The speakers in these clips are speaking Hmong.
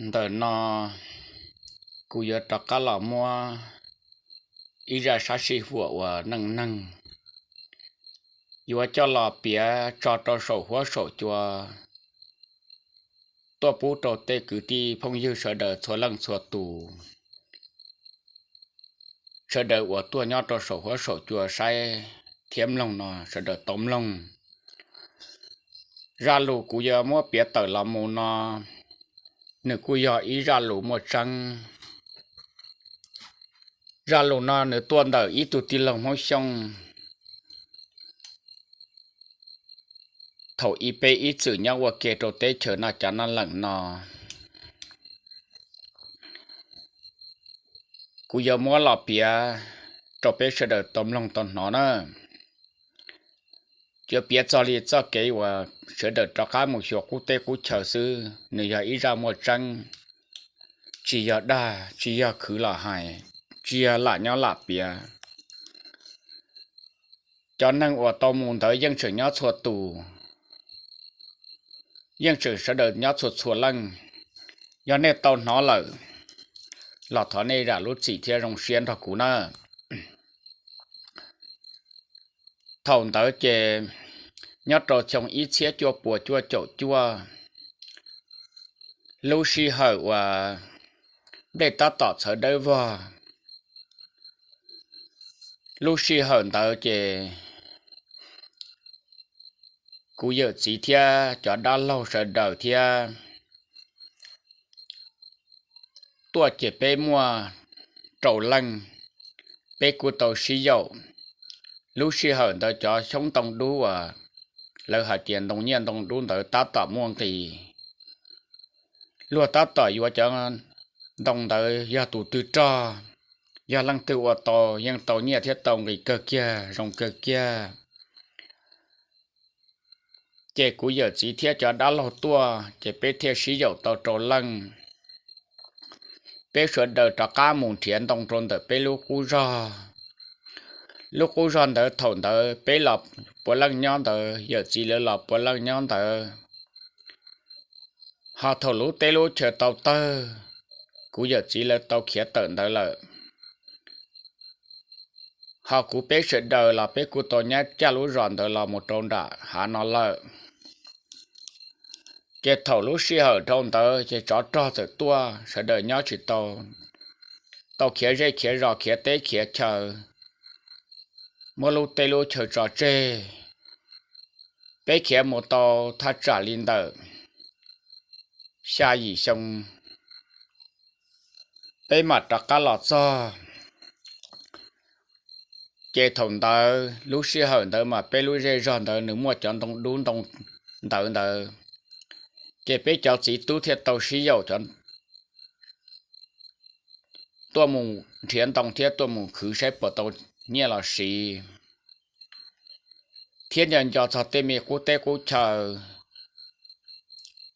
Ntawm no kuv yuav rov qab los muab ib zaj sab sij huam uas neej neeg yuav coj los piav tso rau saum huab saum cua tuaj pub rau tej kwv tij phooj ywg sawv daws txhua leej txhua tus, sawv daws uas tuaj nyob rau saum huab saum cua saib thiab mloog no sawv daws tau mloog. Zaj lus kuv yuav muab piav tawm los mus no, nws kuj yog ib zaj lus muaj tseeb. Zaj lus no nws tuaj ntawm ib tug tij laug Hmoob Xyooj thaum ub peb ib txwm nyob ua ke rau teb chaws Naj Cav Naj Leem no. Kuv yuav muab los piav rau peb sawv daws tau mloog tau hnov na. Yuav piav txog li txoj kev uas sawv daws rov qab mus xyuas qub teb qub chaw xwb, nws yog ib zaj muaj tseeb, tsis yog dag, tsis yog khwv los hais, tsis yog lam nyob lam piav. Cov neeg uas tau mus ntawd yeej tseem nyob txhua tus, yeej tseem sawv daws nyob txhua txhua leej. Yog nej tau hnov lawm los thov nej zam lub txim thiab zoo siab nrog kuv na. Thaum ntawd ces nyob rau xyoo ib txhiab cuaj puas cuaj caum cuaj, lub sij hawm uas nplej tab tom txhawv dawb vog, lub sij hawm ntawd ces kuv yawm txiv thiab cov dab laug sawv daws thiab tuaj ces peb muaj rau leej, peb kuj tau sib yaum. Lub sij hawm ntawd cov xyoob ntoo dub uas lawv hais tias ntoo nyiaj ntoo dub ntawd tab tom muaj nqis. Luag tab tom yuav cov ntoo ntawd, yog tus twg rog, yog leej twg ua tau yeej tau nyiaj thiab tau nqis kawg kiag, zoo kawg kiag. Ces kuv yawm txiv thiab cov dab laug tuaj ces peb thiaj sib yaum tau rau leej. Peb sawv daws rov qab mus nrhiav ntoo rau ntawm peb lub qub zog. Lub qub zog ntawd thaum ntawd peb los puav leej nyob ntawd, yawm txiv lawv los puav leej nyob ntawd. Ho thaum lub teb lub chaw tau tawg, kuv yawm txiv lawv tau khiav tawm ntawd lawm. Ho kuv peb sawv daws los peb kuj tau nyab caj lub zos ntawd los mus rau nram hav no lawm. Ces thaum lub sij hawm dhau ntawd ces tsov rog txawm tuaj, sawv daws nyob tsis tau, tau khiav zej khiav zos, khiav teb khiav chaw, muab lub teb lub chaw tso tseg. Peb khiav mus tau thaj tsam li ntawm xya yim xyoo, peb mam rov qab los txog. Ces thaum ntawd lub sij hawm ntawd mas peb lub zej zog ntawd nws muaj cov ntoo dub ntoo ntawd ntawd, ces peb cov txiv tub thiaj tau sib yaum cov tuaj mus nrhiav ntoo thiab tuaj mus khwv saib puas tau nyiaj los siv, thiab nco nco txog tej me qub teb qub chaw.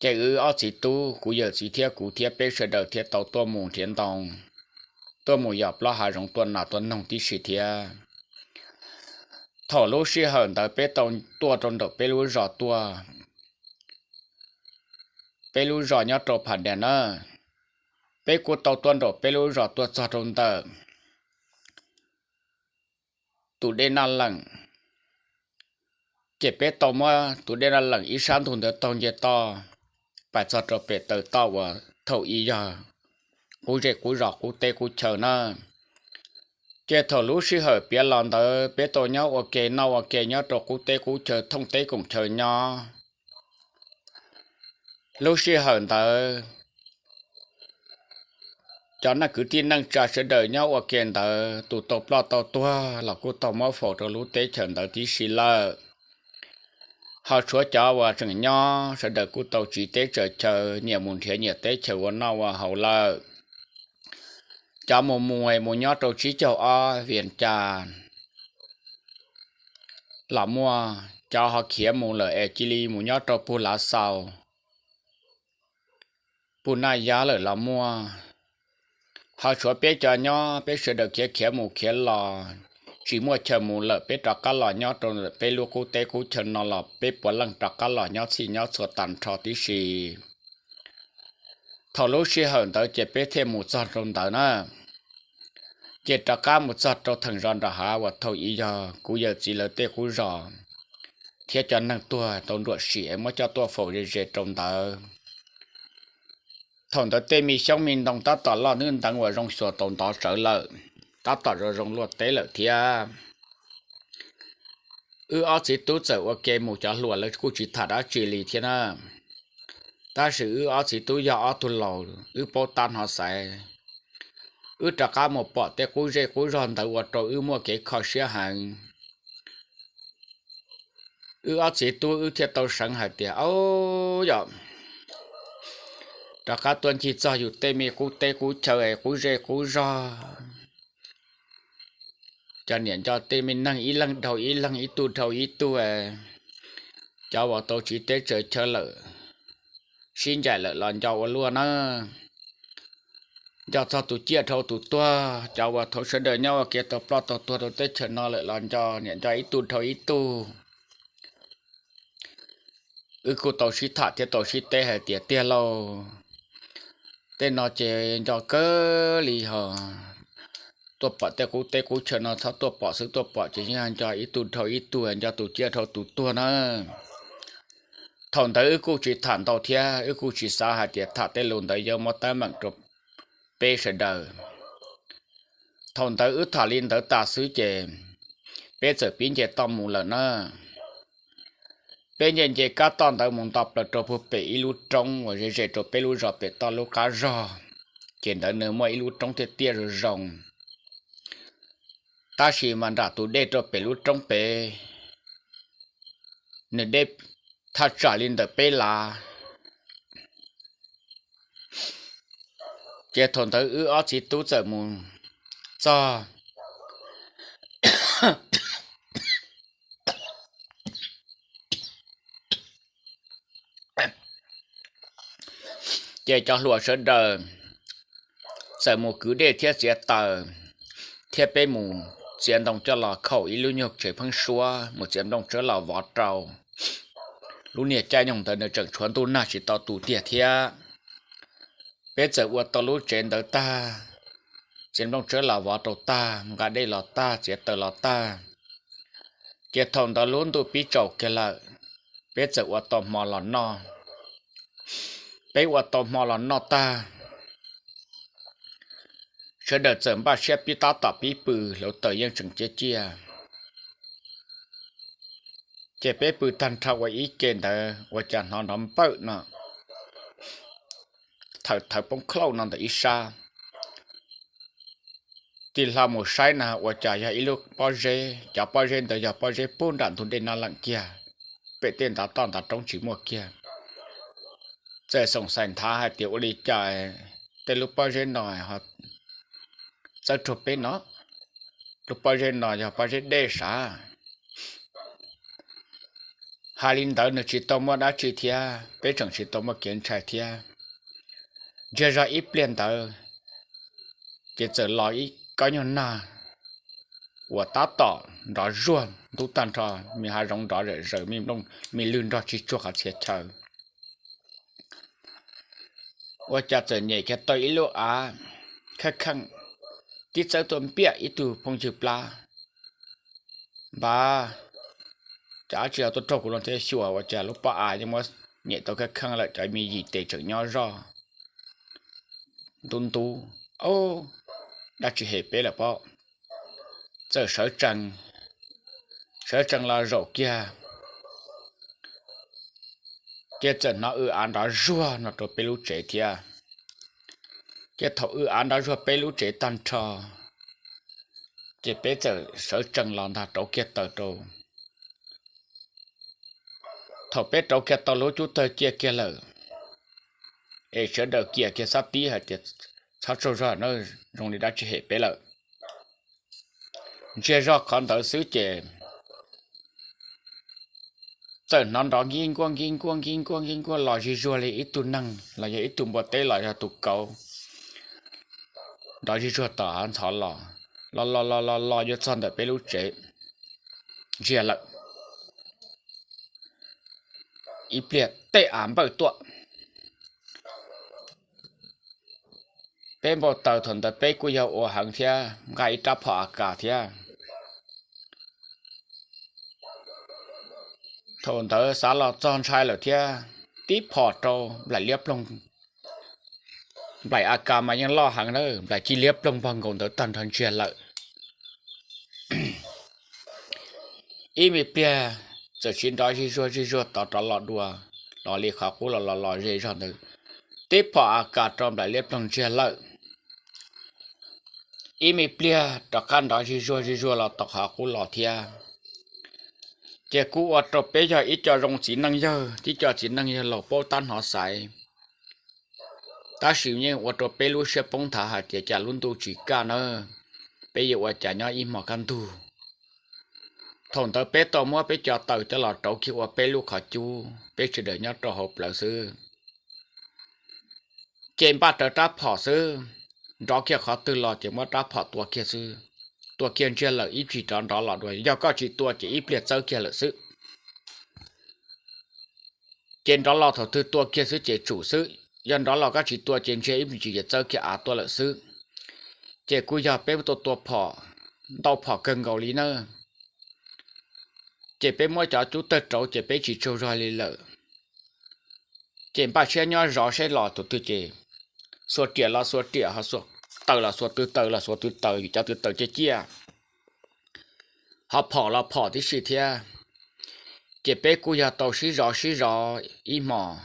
Ces wb ob txiv tub, kuv yawm txiv thiab kuv thiab peb sawv daws thiaj tau tuaj mus nrhiav ntoo, tuaj mus yos plaub hav zoov tua nas tua noog tib si thiab. Thaum lub sij hawm ntawd peb tau tuaj rau nraum peb lub zos tuaj, peb lub zos nyob rau Phas Dias na. Peb kuj tau tuaj nraum peb lub zos tuaj txog rau ntawm tus dej Naj Leem. Ces peb tau muab tus dej Naj Leem ib sab ntug ntawd taug nce toj pais txog rau pem taw toj uas thaum ub yog qub zej qub zos qub teb qub chaw na. Ces thaum lub sij hawm piav los ntawd peb tau nyob ua ke noj ua ke nyob rau qub teb qub chaw thooj teb koom chaw nyob. Lub sij hawm ntawd cov neej kwv tij neej tsa sawv daws nyob ua ke ntawd, tus tau ploj tau tuag los kuj tau muab faus rau lub teb chaws ntawd tib si lawm. Ho tshuav cov uas tseem nyob sawv daws kuj tau tsiv teb tsaws chaw, nyias mus nrhiav nyias teb chaws ua noj ua haus lawm. Cov mus mus es mus nyob rau tsib caug ob Vias Cas los muaj, cov ho khiav mus lawm es cia li mus nyob rau pug Lav Xaus, pug Naj Yab lawm los muaj. Ho tshuav peb cov nyob, peb sawv daws khiav khiav mus khiav los tsis muaj chaw mus lawm, peb rov qab los nyob rau peb lub qub teb qub chaw no los peb puav leej rov qab los nyob txhij nyob txhua tag nrho tib si. Thaum lub sij hawm ntawd ces peb thiaj mus txog rau ntawd na, ces rov qab mus txog rau theem zos nram hav uas thaum ub yog kuv yawm txiv lawv tej qub zos thiab cov neeg tuag tau nruam sim es muab coj tuaj faus ze ze rau ntawd. Thaum ntawd tej me xyoob me ntoo tab tom loj nteev uas zoo xyuas tau ntov tsawv lawm, tab tom zoo zoo luaj teb lawm thiab. Wb ob txiv tub txawm ua ke mus, cov hluas lawv kuj tsis tham dab tsi li thiab na. Tab sis wb ob txiv tub yog ob tug laus, wb paub tab hnov xaiv. Wb rov qab mus pom tej qub zej qub zog ntawd ua rau wb muaj kev kho siab heev. Wb ob txiv tub wb thiaj tau seev hais tias, Au, yog rov qab tuaj ncig txog yus tej me qub teb qub chaw es qub zej qub zog, cov niam nco tej me neeg ib leeg dhau ib leeg, ib tug dhau ib tug, cov uas tau tsiv teb tsaws chaw lawm, sib ncaim lawm los nco ua luaj na. Nco txog tus ciaj dhau tus tuag, cov uas thaum sawv daws nyob ua ke tau ploj tau tuag rau teb chaws no lawm los nco, niam nco ib tug dhau ib tug. Wb kuj tau sib tham thiab tau sib teb hais tias, Tiag lauj, tej no ces nco kawg li ho. Tuaj pom tej qub teb qub chaw no txhob tuaj pom xwb, tuaj pom ces yeej nco ib tug dhau ib tug, nco tus ciaj dhau tus tuag na. Thaum ntawd wb kuj tsis tham ntau thiab wb kuj tsis xav hais tias tham tej lus ntawd yuav muab teeb meem rau peb sawv daws. Thaum ntawd wb tham li ntawd tas xwb ces peb txawm pib nce toj mus lawm na. Peb nce nce kab toj ntawd mus nto plaws rau puag pem ib lub roob uas ze ze rau peb lub zos pem toj lub qab zog, ces ntawd nws muaj ib lub roob tiaj tiaj zoo zoo. Tab sis mas nram tus dej rau pem lub roob pem, nws deb thaj tsam li ntawm peb lav. Ces thaum ntawd wb ob txiv tub txawm mus txog, ces cov hluas sawv daws txawm mus kwv dej thiab txiav taws, thiab peb mus txiav ntoo coj los khaum ib lub nyuag tsev pheeb suab, mus txiav nplooj tsawb los vov rau. Lub niag caij nyoog ntawd nws tseem tshuav ntuj nag tsis tau tu tiag thiab. Peb txawm ua tau lub tsev ntawd tag, txiav nplooj tsawb los vov rau tag, nqa dej los tag, txiav taws los tag, ces thaum ntawd lub ntuj pib tsaus kiag lawm, peb txawm ua tau hmo los noj. Peb ua tau hmo los noj tag, sawv daws txawm npaj siab pib tab tom pib pw, hluav taws yeej tseem ciaj ciaj. Ces peb pw tag nrho ua ib ce ntawd ua cas hnov nrov npawm no thawm thawv poob khlauj no ntawm ib sab. Tig hlo mus saib na ua cas yog ib lub pob zeb, cov pob zeb ntawd yog pob zeb pub nram ntug dej no leem kiag, pem tej ntav toj ntav roob tsis muaj kiag. Txawm xoom xais nthav hais tias ua li cas tej lub pob zeb no txawb rau peb no, lub pob zeb no yog pob zeb dej sav. Hais li ntawd nws tsis tau muaj dab tsi thiab, peb tseem tsis tau muaj kev ntshai thiab. Ntsiag zog ib pliag ntawd, ces txawm los ib kob nyuag nag uas tab tom nrov zuag ntub tag nrho, me hav zoov nrov zom zaws, me lwg nrog tsis tsuag qhov txhia chaw. Ua cas txawm nyem kiag tau ib lub av kheej kheej tib txawb tuaj npiaj ib tug phooj ywg plab. Npab, cas dab tsi los tuaj raug kuv no thiab, xyuas ua cas lub pob av yeej muab nyem tau kheej kheej lawm, cov me yim tes tseem nyob zoj ntub ntub. Au, dab tsi hem peb lawm pob. Txawm sawv tsees, sawv tsees los zaum kiag, ces txawm hnov w av nrov zuag no rau peb lub tsev thiab. Ces thaum w av nrov zuag peb lub tsev tag nrho, ces peb txawm sawv tsees los ntag rauv kiag taws rau. Thaum peb rauv kiag tau lub cub tawg ciaj kiag lawm, es sawv daws kiam kiag sab tib hais tias, txhob tsaug zog na, zoo li dab tsi hem peb lawm. Ntsiag zog qhov ntawd xwb ces txawm hnov nrov nkib nkuaj nkib nkuaj nkib nkuaj nkib nkuaj los zig zuag li ib tug neeg los yog ib tug npua teb los yog tus kauv, nrov zig zuag tom hav ntxhov los, los los los los los yuav txog ntawm peb lub tsev ntsiag lawm. Ib pliag tej av npawj tuaj, Peb npau taws thaum ntawd peb kuj yog ua heev thiab nqa ib rab phom A K thiab. Thaum ntawd xav los txog ntshai lawm thiab, tib phom rau nplaim liab ploog. Nplaim A K mas yeej loj heev na, nplaim ci liab ploog npog nkaus ntawd tag nrho ntsiag lawm. Ib me pliag txawm siv nrov zig zuag zig zuag tod rov los dua, los li qhov qub los los los ze zog ntawd, tib phom A K rau nplaim liab ploog ntsiag lawm. Ib me pliag rov qab nrov zig zuag zig zuag los tau qhov qub los thiab. Ces kuj ua rau peb yog ib co zoo txiv neej yawg, tib co txiv neej yawg laus paub tab hnov xaiv. Tab sis yeej ua rau peb lub siab poob nthav hais tias cas lub ntuj tsis kaj nawb, peb yuav ua cas nyob ib hmo kaj ntug. Thaum ntawd peb tau muab peb cov taws coj los rauv kiag ua peb lub qhov cub, peb sawv daws nyob rau hauv plawv xwb. Ces npaj rawv rab phom xwb, nrov kiag qhov twg los ces muab rab phom tua kiag xwb. Tua kiag ntsiag lawm ib tsig rov nrov los dua, yog koj tsis tua ces ib pliag txawb kiag lawm xwb. Ces nrov los thaum twg tua kiag xwb ces tsum xwb, yog nrov los koj tsis tua ces ntsiag ib tsig ces txawb kiag av tuaj lawm xwb. Ces kuj yog peb tua tua phom, ntau phom kawg nkaus li na. Ces peb muab cov cub tawg rauv ces peb tsis tsaug zog li lawm. Ces npaj siab nyob zov seb los tus twg ces xuas riam los xuas riam, ho xuas taws los xuas tw taws los xuas tw taws, cov tw taws ciaj ciaj, ho phom los phom tib si thiab. Ces peb kuj yog tau sib zov sib zov ib hmos,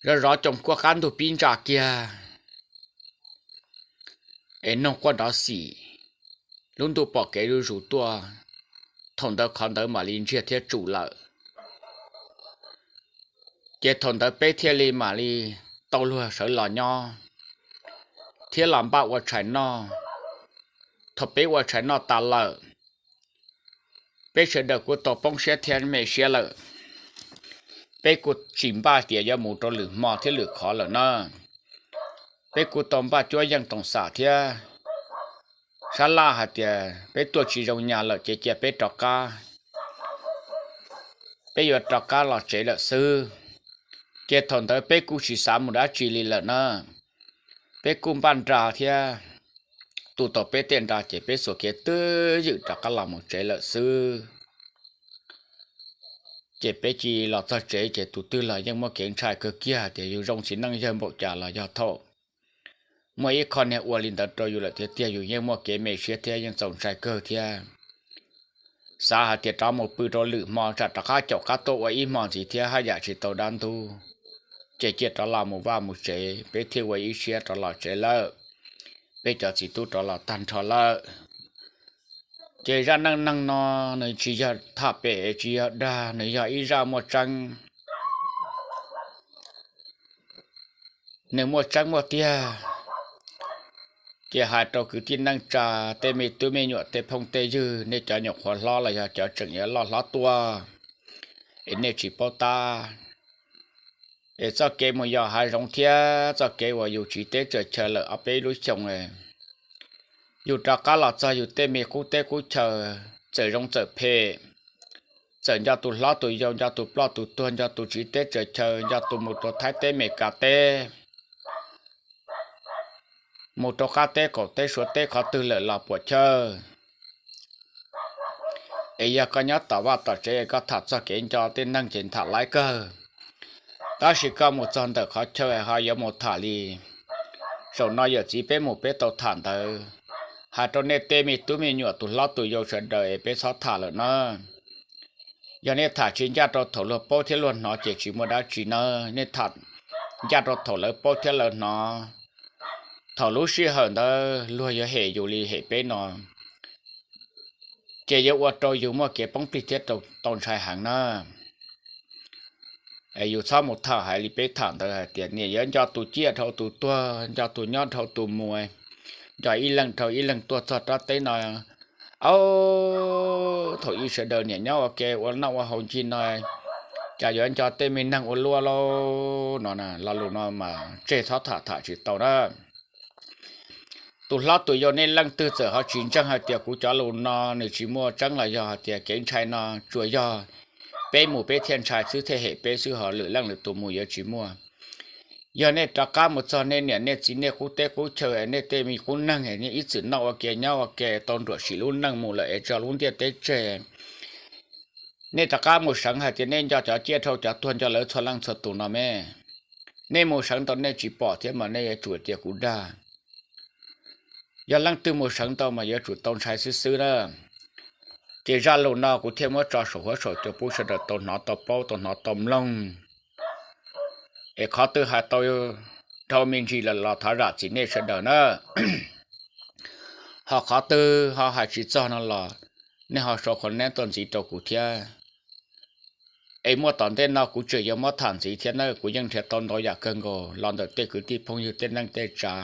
zov zov coom kuaj qab ntug pib ntsa kiag, es noog quaj nrov xim, lub ntuj pom kev zuj zus tuaj. Thaum ntawd qhov ntawd mam li ntsiag thiab tsum lawm. Ces thaum ntawd peb thiaj li mam li tau luag sawv los nyob thiab los npaj ua tshais noj. Thaum peb ua tshais noj tas lawm, peb sawv daws kuj tau poob siab thiab me siab lawm. Peb kuj tsis npaj tias yuav mus rau lwm hmo thiab lwm qhov lawm na. Peb kuj tau npaj cuab yeej toom xam thiab sab laj hais tias peb tuaj tsis zoo nyas lawm ces cia peb rov qab, peb yuav rov qab los tsev lawm xwb. Ces thaum ntawd peb kuj tsis xav mus dab tsi li lawm na. Peb kuj npaj nra thiab tu tau peb tej nra ces peb xuas kev twj ywm rov qab los mus tsev lawm xwb. Ces peb cia los txog tsev ces tus twg los yeej muaj kev ntshai kawg kiag tias yus zoo txiv neej yawg npaum cas los yog thaum muaj ib qho niag ua li ntawd rau yus lawm tiag tiag yus yeej muaj kev me siab thiab yeej txaus ntshai kawg thiab. Xav hais tias rov mus pw rau lwm hmo tsam rov qab caum qab tuaj ua ib hmo ntxiv thiab haj yam tsis tau dab ntub. Ces cia rov los mus vaj mus tsev peb thiaj ua ib siab rov los tsev lawm. Peb cov txiv tub rov los tag nrho lawm. Ces zaj neej neeg no nws tsis yog tham pem tsis yog dag, nws yog ib zaj muaj tseeb. Nws muaj tseeb muaj tiag. Ces hais rau kwv tij neej tsa, tej me tub me nyuam tej phooj tej ywg, nej cov nyuam qhuav hlob los yog cov tseem yuav loj hlob tuaj, es nej tsis paub tab. Es txoj kev mus yos hav zoov thiab txoj kev uas yus tsiv teb tsaws chaw lawm ob peb lub xyoo, yus rov qab los txog yus tej me qub teb qub chaw, txawm zoo txawm phem, txawm nco tus hlob tus yau, nco tus ploj tus tuag, nco tus tsiv teb tsaws chaw, nco tus mus rau Thaib teb Meskas teb, mus rau qab teb qaum teb suav teb qhov twg lawm los puam chawj. Es yog koj nyob tom vaj tom tsev koj tham txog kev nco tej neeg ces tham laib kawg. Tab sis koj mus txog ntawm qhov chaw ho yuav mus tham li. Zaum no yawm txiv peb mus peb tau tham ntawd, hais rau nej tej me tub me nyuam tus hlob tus yau sawv daws es peb txhob tham lawm na. Yog nej tham tsis ncaj rau thaum luag paub thiab luag hnov ces tsis muaj dab tsi na. Nej tham ncaj rau thaum lawv paub thiab lawv hnov, thaum lub sij hawm ntawd luag yuav hem yus li hem peb no, ces yuav ua rau yus muaj kev poob plig thiab tau ntshai heev na. Yus txhob mus tham hais li peb tham ntawd hais tias niam yuav nco tus ciaj dhau tus tuag, nco tus nyob dhau tus mus, nco ib leeg dhau ib leeg tuaj txog rab teb no. Au, thaum ub sawv daws niam nyob ua ke ua noj ua haus ncig no, cas yuav nco tej me neeg ua luaj lauj no. Lo lus no mas tseg txhob tham tham tsis tau na. Tus hlob tus yau nej leej twg txawm ho tsis ntseeg hais tias kuv cov lus no nws tsis muaj tseeb los yog hais tias kev ntshai no tsuas yog peb mus peb thiaj ntshai xwb thiaj hem peb xwb, ho lwm leej lwm tus mus yuav tsis muaj. Yog nej rov qab mus txog nej niam nej txiv nej qub teb qub chaw, nej tej me qub neeg, nej ib txwm noj ua ke nyob ua ke tau nruam sim lub neej mus lawm es tso lub ntiaj teb tseg, nej rov qab mus seev hais tias nej nco cov ciaj dhau cov tuag nco lawv txhua leej txhua tus no me. Nej mus seev tau nej tsis pom thiab mas nej yuav tsum tias kuv dag. Yog leej twg mus seev tau mas yuav tsum tau ntshai xwb xwb na. Ces zaj lus no kuv thiaj muab tso saum huab saum cua pub sawv daws tau hnov tau paub tau hnov tau mloog, es qhov twg hais tau dhau me ntsis lawm los thov zam txim nej sawv daws na. Ho qhov twg ho hais tsis txog no los nej ho sau qhov neb tuaj ntxiv rau kuv thiab. Es muaj tom ntej no kuv tseem yuav muab tham ntxiv thiab na, kuv yeej nrhiav tau ntau yam kawg nkaus los ntawm tej kwv tij phooj ywg tej neej tej tsav.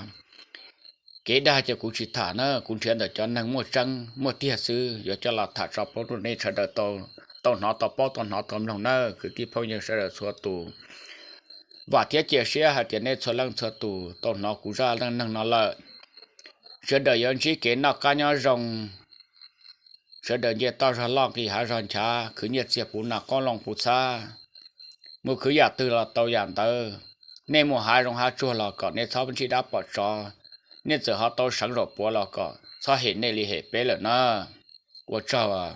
Kev dag ces kuv tsis tham na, kuv nrhiav ntawm cov neeg muaj tseeb muaj tiag xwb yuav coj los tham tso pub rau nej sawv daws tau hnov tau paub tau hnov tau mloog na kwv tij phooj ywg sawv daws txhua tus. Vam thiab cia siab hais tias nej txhua leej txhua tus tau hnov kuv zaj neej neeg no lawm, sawv daws yuav ntsib kev noj qab nyob zoo, sawv daws nce toj zog loj nqis hav zog nchav, khwv nyiaj txiag puv nas qoob loo puv txhab, mus khwv yam twg los tau yam ntawd. Nej mus hav zoov hav tsuag los kom nej txhob ntsib dab pom tsov, nej txawm ho tau seev zaum puav los kom txhob hem nej li hem peb lawm na. Ua tsaug.